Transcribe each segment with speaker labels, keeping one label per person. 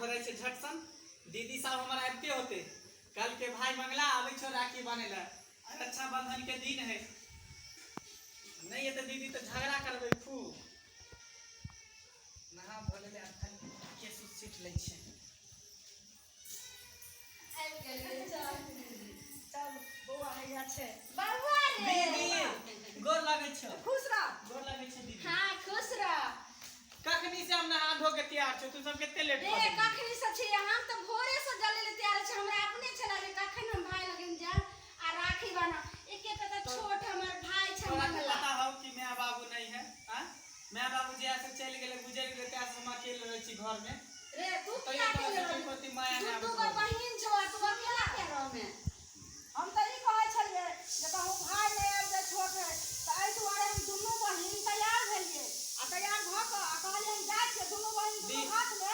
Speaker 1: रहै छै झटसन। दीदी सब हमर आबिते होते, कल के भाई मंगला आबै छौ राखी बान्है लए, आ रक्षाबंधन के दिन है। नहीं एते दीदी तऽ झगड़ा करबै खूब। नहा धो लेले, आब खाली केस उस सीट लै छियै।
Speaker 2: आबि गेलियै, चल।
Speaker 3: चल बौआ, हैया छै।
Speaker 2: बौआ रे।
Speaker 1: दीदी, गोर लगै छौ।
Speaker 3: खुश रह।
Speaker 1: गोर लगै छै दीदी।
Speaker 2: हाँ, खुश रह।
Speaker 1: कखनी से हम नहा धो के तैयार छौ, तू सब कते लेट
Speaker 2: रे
Speaker 1: कऽ देलही?
Speaker 2: कखनी से छियै? हम तऽ भोरे से जले ले तैयार छी। हमरा अपने छला जे कखन हम भाय लगन जायब आ राखी बान्हब। एके तऽ छोट हमर भाय छै।
Speaker 1: तोरा तऽ
Speaker 2: मंगला
Speaker 1: पता हौ कि my बाबू नहीं है। आ my बाबू जे से चलि गेलै, गुजरि गेलै, तैं से हम अकेले रहै छी घर में।
Speaker 2: रे, तू
Speaker 1: तैयो
Speaker 2: किया
Speaker 1: तोरा
Speaker 2: अकेले
Speaker 1: से
Speaker 2: रहबी?
Speaker 1: कोई माया
Speaker 2: दू
Speaker 1: नहि
Speaker 2: दू
Speaker 1: आबैत
Speaker 2: गो
Speaker 1: रहै।
Speaker 2: बहिन छौ आ तू अकेला किया रहमे?
Speaker 3: हम तऽ ई कहै छलियै जे कहूँ भाय नहि आबि जाय छोट है, तऽ एहि दुआरे हम दुनू बहिन तैयार भेलियै आ तैयार भऽ कऽ आ कहलियै हम जाइ छियै, दुनू बहिन दुनू हाथमे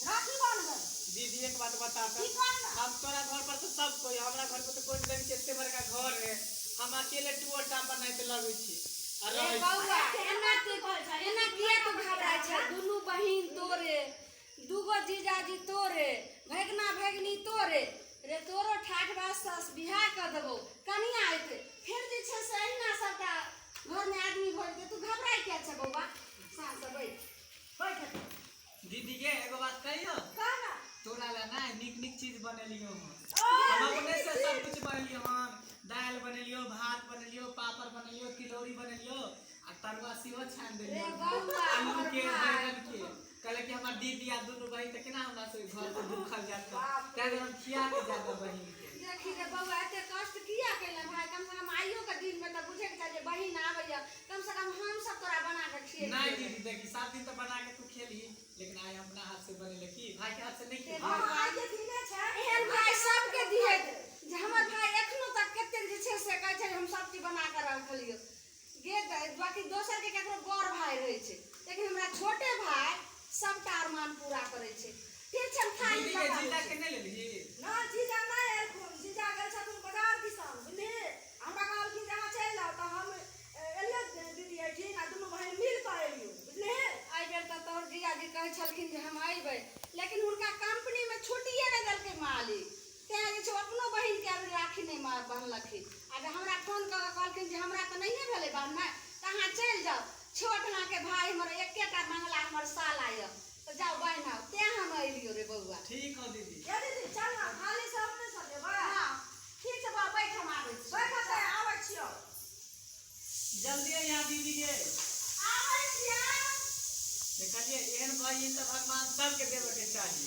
Speaker 3: राखी बान्हबै।
Speaker 1: दीदी, एक बात बता
Speaker 3: की?
Speaker 1: तऽ
Speaker 3: कह ना।
Speaker 1: हम तोरा घर पर तऽ सब कोई, हमरा घर पर तऽ कोई नहीं छै। एते बड़का घर है, हम अकेले टुअर टापर नहीं तऽ लगै छी आ
Speaker 2: रे
Speaker 1: रहै छी।
Speaker 2: बौआ, एना
Speaker 3: की कहै छै?
Speaker 2: एना किया तू घबराइ छै? दुनू बहिन तोरे, दूगो जीजाजी तोरे, भगना भगनी तोरे। रे, तोरो ठाठ बाट सस बियाह कऽ देबौ, कनिया अयतै, फेर जे छै से अहिना सबटा घरमे आदमी भऽ जेतै। तू घबराइ किया छै बौआ? साँझ से बैठ
Speaker 3: बैठ।
Speaker 1: दीदी गे, एगो बात कहियो?
Speaker 3: कह ना।
Speaker 1: तोरा ला ना नीक नीक चीज बनेलियो हन।
Speaker 3: ओ
Speaker 1: हम अपने से सब कुछ बनेलियो हन। दालि बनेलियो, भात बनेलियो, पापड़ बनेलियो, तिलौरी बनेलियो आ तरुआ सेहो छानि
Speaker 2: रे
Speaker 1: देलियो
Speaker 2: बौआ,
Speaker 1: आलू
Speaker 2: हमर
Speaker 1: के,
Speaker 2: भाय।
Speaker 1: बैगन के। कहले कि हमर दीदी आ दुनू बहिन तऽ केना हमरा से घर से भूखल जायत?
Speaker 3: बाप।
Speaker 1: तैं दुआरे हम खिया के जायब बहिन के।
Speaker 2: देखी रे बौआ, एते कष्ट किया केले भाय? कम से कम आइयो के दिन में तऽ बुझे के चाही जे बहिन आबैया, कम से कम हम सब तोरा बना के
Speaker 1: नहीं।
Speaker 2: खिएलियै।
Speaker 1: दीदी, देखी, 7 दिन तऽ बना के तू खेलही, लेकिन आइ अपना हाथ से बनेले की भाई के हाथ से नहीं खेली।
Speaker 3: हँ, आइ के दिने छै।
Speaker 2: एहन भाय सबके दिहे जे हमर भाय एखनो तक कते जे छै से कहै छै हम सब चीज बना के रखलियो गे। बाकी दोसर के ककरो बड़ भाय रहै छै, लेकिन हमरा छोटे भाय सबटा अरमान पूरा करै छै। ठीक छै, हम थाली
Speaker 1: दीदी के
Speaker 2: लगाबै
Speaker 1: जीजा
Speaker 2: छी।
Speaker 1: के नहीं लेलही?
Speaker 3: ना, जीजा नहि एलखुन। जीजा गेल छथुन बाजार दिसन, बुझलिही? हमरा कहलखिन जे अहाँ चलि जाउ, तऽ हम एलियै दीदी एहिठिन आ दुनू बहिन मिल कऽ एलियौ, बुझलिही?
Speaker 2: एहि बेर तऽ तोहर जीजाजी कहै छलखिन जे हम अयबै, लेकिन हुनका कंपनीमे छुट्टिए नहि देलकै मालिक, तेँ जे छै ओ अपनो बहिनके अभी राखी नहि बन्हलखिन। आ जे हमरा फोन कऽ कऽ कहलखिन जे हमरा तऽ नहिए भेलै बन्हनाइ, तऽ अहाँ चलि जाउ, छोट अहाँके भाय हमर एकेटा मंगला हमर साला यऽ, तऽ जाउ बान्हि आउ। तेँ हम एलियौ रे बौआ।
Speaker 1: ठीक हो दीदी।
Speaker 3: ये दीदी, चल ना, थाली से अपने सजेबै।
Speaker 2: हँ, ठीक छै बौआ, बैठ, हम आबै छी।
Speaker 3: बैठ तऽ आबै छियौ।
Speaker 1: जल्दी यहाँ दीदी के।
Speaker 2: आबै छियै।
Speaker 1: देखलिए, एहन बहिन तऽ भगवान सबके देबे के चाही।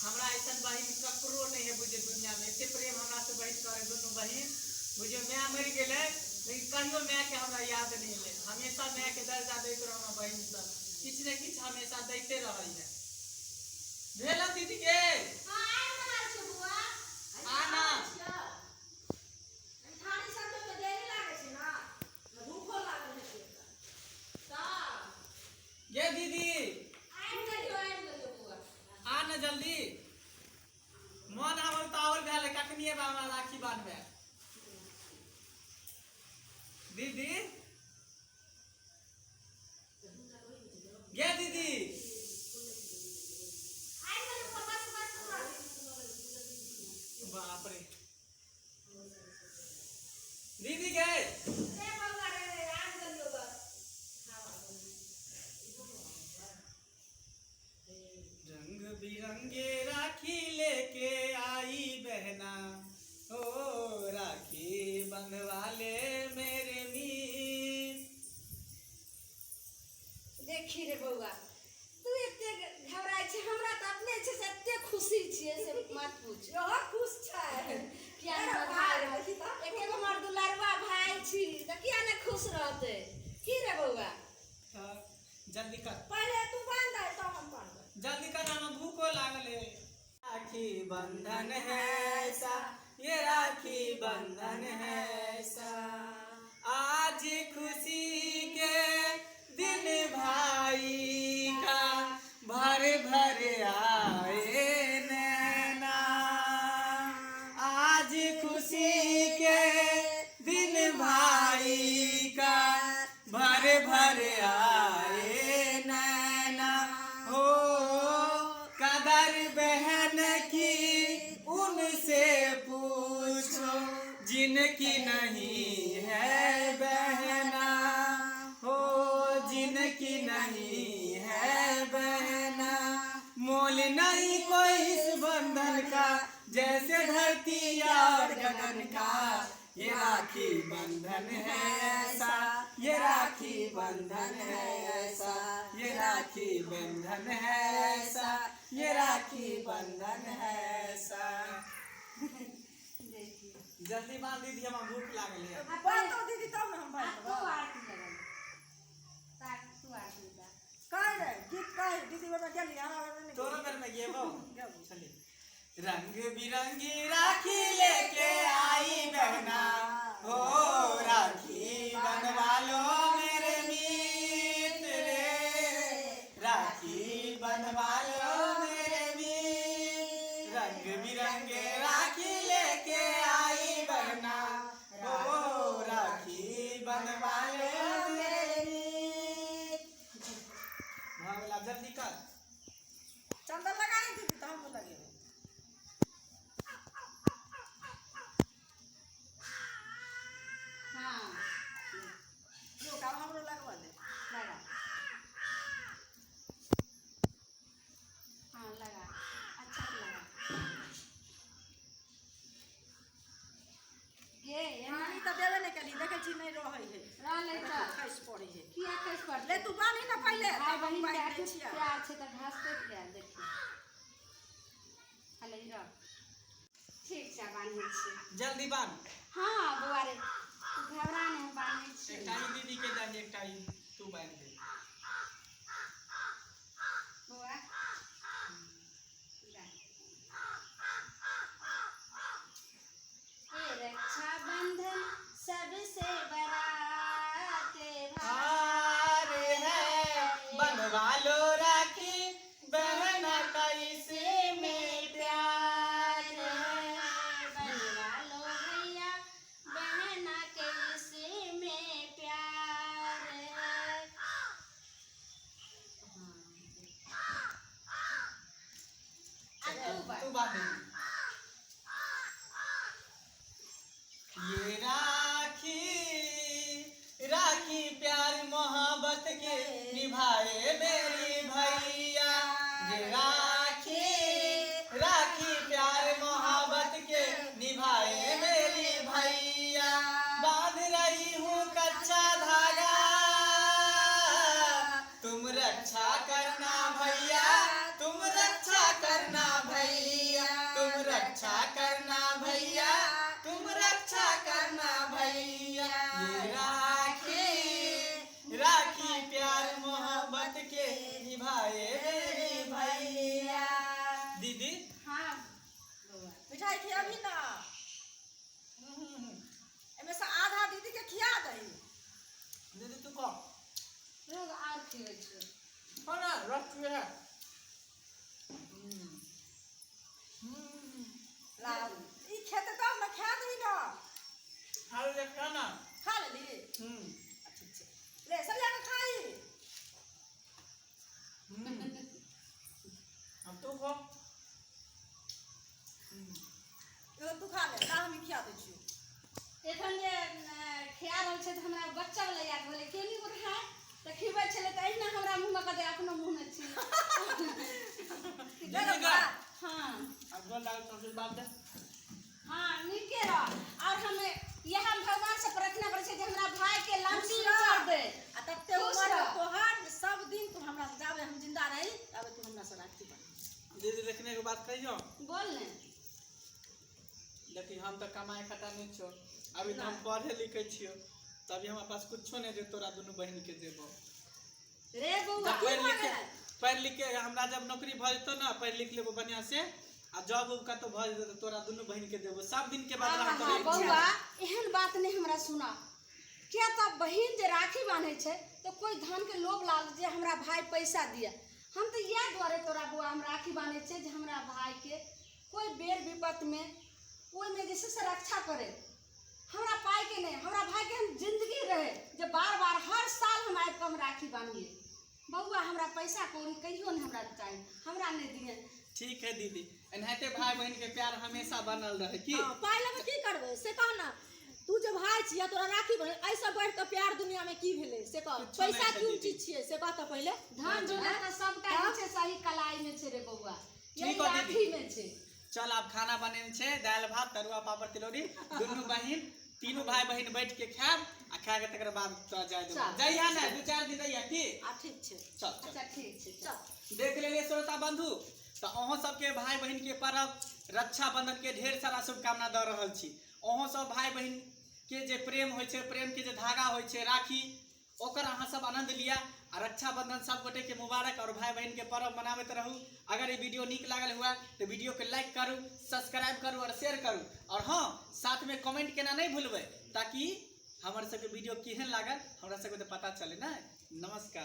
Speaker 1: हमरा ऐसन बहिन ककरो नहीं है बुझे दुनिया में। एते प्रेम हमरा से बहिन करे दुनू बहिन। बुझियो, my मरि गेलै, लेकिन कहियो my के हमरा याद नहीं एलै। हमेशा my के दर्जा दैत रहो। हमरा बहिन सब किछु ने किछु हमेशा दैते रहै है। भेल हौ दीदी के?
Speaker 2: हँ, आबि रहल छी बौआ।
Speaker 1: आ ना।
Speaker 3: थाली सजबैमे देरी लागै छै ने, भूखो लागल हेतै।
Speaker 2: तऽ
Speaker 1: गे दीदी।
Speaker 2: आबि गेलियौ, आबि गेलियौ बौआ।
Speaker 1: आ ना जल्दी, मन हमर उतावल भेल है। कखनी एबै हमरा राखी बान्हबै दीदी? गे दीदी।
Speaker 2: आबि गेलियौ बौआ, बस बस बस।
Speaker 1: बाप रे, दीदी गे।
Speaker 2: रे बौआ रे, आबि गेलियौ बस।
Speaker 1: रंग बिरंगे राखी लेके आई बहना, ओ राखी बंधवा ले मेरे मीत।
Speaker 2: देखी रे बौआ, तू एते घबराइ छै? हमरा तऽ अपने छै से एते खुशी छियै से मत पूछ।
Speaker 3: इहो खुश छै।
Speaker 2: किया ने हमर भाय रहत? एके गो हमर दुलरुआ भाय छी, तऽ किया ने खुश रहतै? की रे बौआ?
Speaker 1: तऽ जल्दी कर।
Speaker 3: पहिले तू बान्हि दे, तब हम बान्हबै।
Speaker 1: जल्दी कर, हमरा भूखो लागल है। राखी बंधन है ऐसा, ये राखी बंधन है ऐसा, आज खुशी के दिन भाई का भर भर आए नैना, आज खुशी के दिन भाई का भर भर आए नैना, हो जिनकी नहीं है बहना, हो जिनकी नहीं है बहना, मोल नहीं कोई इस बंधन का, जैसे धरती और गगन का, ये राखी बंधन है ऐसा, ये राखी बंधन है ऐसा, ये राखी बंधन है ऐसा, ये राखी बंधन है ऐसा। जल्दी बांध दीदी, हमरा भूख लागल है।
Speaker 3: बातो दीदी तब ने हम
Speaker 2: आ,
Speaker 3: बांधि
Speaker 2: तू
Speaker 3: देबौ।
Speaker 2: आरती लगा ताक, तू आरती लगा।
Speaker 3: कहै रे गीत कहै दीदी बेर मे गेली, हमरा बेर मे नहि।
Speaker 1: तोरो बेर में गेबौ।
Speaker 3: गेबौ।
Speaker 1: चलिए। रंग बिरंगी राखी लेके आई बहना, हो राखी बनवा लो मेरे मीत रे, राखी बनवा लो मेरे मीत, रंग बिरंगे राखी लेके आई बहना, हो राखी बनवा लो मेरे मीत। हाँ बोला जल्दी कर।
Speaker 3: चंदन लगा दे दीदी तऽ हमहूँ लगेबै।
Speaker 2: हाँ।
Speaker 3: रुक, आब हमरो लगबऽ दे।
Speaker 2: लगा, हाँ लगा, अच्छा से लगा गे एना।
Speaker 3: पानी तऽ देबे नहि केलही, देखै छी नहि रहै है।
Speaker 2: रहलै तऽ
Speaker 3: खसि पड़ै है।
Speaker 2: किया खसि पड़तै?
Speaker 3: ले तू बान्ही ने पहिले,
Speaker 2: भाय
Speaker 3: तब हम
Speaker 2: बहिन के
Speaker 3: बान्हि दै
Speaker 2: अटूट
Speaker 3: छियै।
Speaker 2: प्यार छै तऽ घास कटि गेल। देखी हले ई रह, ठीक छै, बान्है छियै।
Speaker 1: जल्दी बांध।
Speaker 2: हाँ बौआ रे, तू घबरा नहि, बान्है छियै।
Speaker 1: एकटा ई दीदी के दही, एकटा ई तू बांधि दे।
Speaker 2: बौआ जा। ये रक्षाबंधन सबसे बड़ा त्योहार
Speaker 1: हारे है, बनवा लो राखी बहना का इसमें प्यार है।
Speaker 2: बनवा लो भैया बहना के इसमें प्यार है। आ तू बात।
Speaker 1: तू बांध दे। ये राखी राखी प्यार मोहब्बत के निभाए मेरी भैया, ये राखी राखी प्यार मोहब्बत के निभाए मेरी भैया, बांध रही हूँ कच्चा धागा, तुम रक्षा करना भैया, तुम रक्षा करना भैया, तुम रक्षा करना भैया, तुम रक्षा करना भैया, ये राखी राखी प्यार मोहब्बत के निभाए मेरी भैया। दीदी।
Speaker 2: हाँ बौआ।
Speaker 3: मिठाई खियाबही ने? एहिमे से आधा दीदी के खिया दही।
Speaker 1: दीदी तू कह।
Speaker 2: लोग आर खियै छियै।
Speaker 1: हाँ ना रख है।
Speaker 3: ला ई खेतै तब ने, खा दही ने।
Speaker 1: खा ले, खा ना।
Speaker 3: खा लेली? ठीक छै, ले सरिया के खाही।
Speaker 1: अब तू खा।
Speaker 3: एगो तू खा ले, ला हम ई खिया दै छियौ।
Speaker 2: एखन जे खिया रहल छै तऽ हमरा बच्चा वाला याद भेलै, केनी गो खाय तऽ खिबै छलै तऽ अहिना हमरा मुँहमे कहतै, अपनो मुँहमे छी।
Speaker 1: दीदी का।
Speaker 2: हाँ।
Speaker 1: अब गोल लागल तो फिर बात दे।
Speaker 2: हाँ नीके रह, और हम इएह भगवान से प्रार्थना करै छियै जे हमरा भाई के लंबी
Speaker 3: खुश रह।
Speaker 2: उम्र दे।
Speaker 3: आ तते
Speaker 2: खुश
Speaker 3: उमर
Speaker 2: रह।
Speaker 3: तोहर जे सब दिन तू हमरा से, जाबे हम जिंदा रही ताबे तू हमरा से राखी बान्ह।
Speaker 1: दीदी देखने के बात कहियो।
Speaker 2: बोल ने।
Speaker 1: देखी हम तऽ कमाए खटा नहीं छियो, अभी तऽ हम पढ़े लिखे छियो, तभी हमरा पास कुछो नहीं जे तोरा दुनू बहिन के देबो।
Speaker 2: रे बौआ।
Speaker 1: जब पढ़ लिख के, पढ़ लिख के हमरा जब नौकरी भऽ जेतौ ना, पढ़ लिख लेबो बढ़िया से आ जॉब उब कतौ भऽ जेतौ तऽ तोरा दुनू बहिन के देबो सब दिन के बदला हम तोरा।
Speaker 2: बौआ एहन बात नहीं हमरा सुना, किया तऽ बहिन जे राखी बान्है छै तऽ कोइ धन के लोभ लालच जे हमरा भाई पैसा दिए, हम तऽ इएह दुआरे तोरा बौआ हम राखी बान्है छियै जे हमरा भाईके कोइ बेर विपत्तिमे ओहिमे जे छै से रक्षा करे। हमरा पाइके नहि, हमरा भाईके हम जिन्दगी रहे जे बार बार हर साल हम आबि कऽ हम राखी बान्हिए। बौआ हमरा पैसा कौड़ी कहियो नहि हमरा चाही, हमरा नहि दिए।
Speaker 1: ठीक है दीदी, एनाहिते भाई बहन के प्यार हमेशा बनल रहे की।
Speaker 3: हाँ, पाइ लऽ कऽ की करबै से कह ना, तू जे भाई छियै तोरा राखी बन्ह, एहिसँ बढ़ि कऽ प्यार दुनिया में की भेलै से कह।
Speaker 1: किछो नहि
Speaker 3: पैसा
Speaker 1: छै
Speaker 3: कोन
Speaker 1: दीदी।
Speaker 3: चीज छियै से कह तऽ पहिले।
Speaker 2: धन दौलत तऽ सबटा जे छै सही कलाई में छै रे बौआ, यही
Speaker 1: ठीक हो दीदी।
Speaker 2: राखी में छै।
Speaker 1: चल आब खाना बनेने छै, दालि भात तरुआ पापड़ तिलौरी, दुनू बहिन तीनू भाई बहिन बैठ के खायब आ खा के तकर बाद तोरा जाय देबो।
Speaker 2: चल।
Speaker 1: जइहा ने, 2-4 दिन रहिहा की।
Speaker 3: आ ठीक छै।
Speaker 1: चल चल।
Speaker 2: अच्छा ठीक छै,
Speaker 3: चल।
Speaker 1: देख लेलियै श्रोता बंधु, तऽ अहूँ सबके भाई बहिन के पर्व रक्षाबंधन के ढेर सारा शुभकामना दऽ रहल छी। अहूँ सब भाई बहिन के जे प्रेम होइ छै, प्रेम के जे धागा होइ छै राखी, ओकर अहाँ सब आनंद लिअ आ रक्षाबंधन सब गोटे के मुबारक और भाई बहिन के पर्व मनाबैत रहू। अगर ई वीडियो नीक लागल हुए तऽ वीडियो के लाइक करू, सब्सक्राइब करू और शेयर करू, और हाँ साथ में कमेंट केना नहीं भूलबै, ताकि हमर सबके वीडियो केहन लागल हमरा सबके तऽ पता चले ना। नमस्कार।